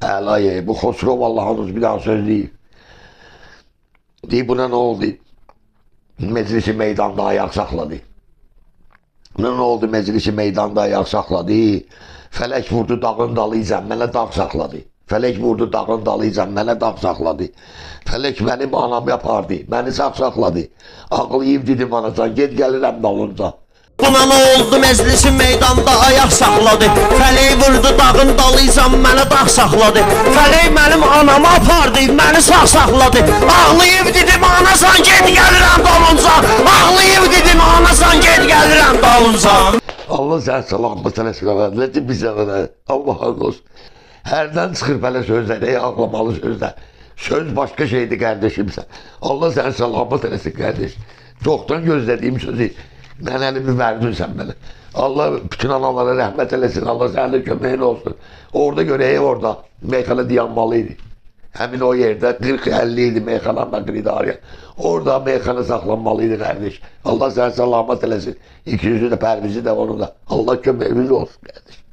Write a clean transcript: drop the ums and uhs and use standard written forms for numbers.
Əla, bu Xosrov Allah'ın bir daha söz deyib. Deyib, buna nə oldu? Meclisi meydanda ayaq saxladı. Buna nə oldu? Meclisi meydanda ayaq saxladı. Fələk vurdu dağın dalıca, mənə dağ saxladı. Fələk vurdu dağın dalıca, mənə dağ saxladı. Fələk mənim anamı apardı, məni sağ saxladı. Ağlayıb dedim anacan, ged gəlirəm dalınca. Buna nə oldu meclisi meydanda ayaq saxladı. Fələk vurdu dağın dalıca, mənə dağ saxladı. Fələk mənim anamı apardı, məni sağ saxladı. Ağlayıb dedim anasan, ged gəlirəm dalınca. Ağlayıb dedim anasan, ged gəlirəm dalınca. Allah sən salamat eləsin, nə bizə belə. Allah razı olsun. Hərdən çıxır belə sözlər, ey ağlamalı sözlər. Söz başqa şeydir qardaşımsa. Allah sən salamat eləsin qardaş. Çoxdan gözlədiyim sözü mən əlimi verdin sən mənə. Allah bütün analara rəhmət eləsin. Allah sənin də köməyin olsun. Orada görək orada meyxana dayanmalı idi. Həmin o yerdə 40-50 idi meyxana qridariya. Orada meyxana saxlanmalı idi qardaş. Allah sən salamat eləsin. İkisi də Pərvizi də onu da. Allah köməyimiz olsun qardaş.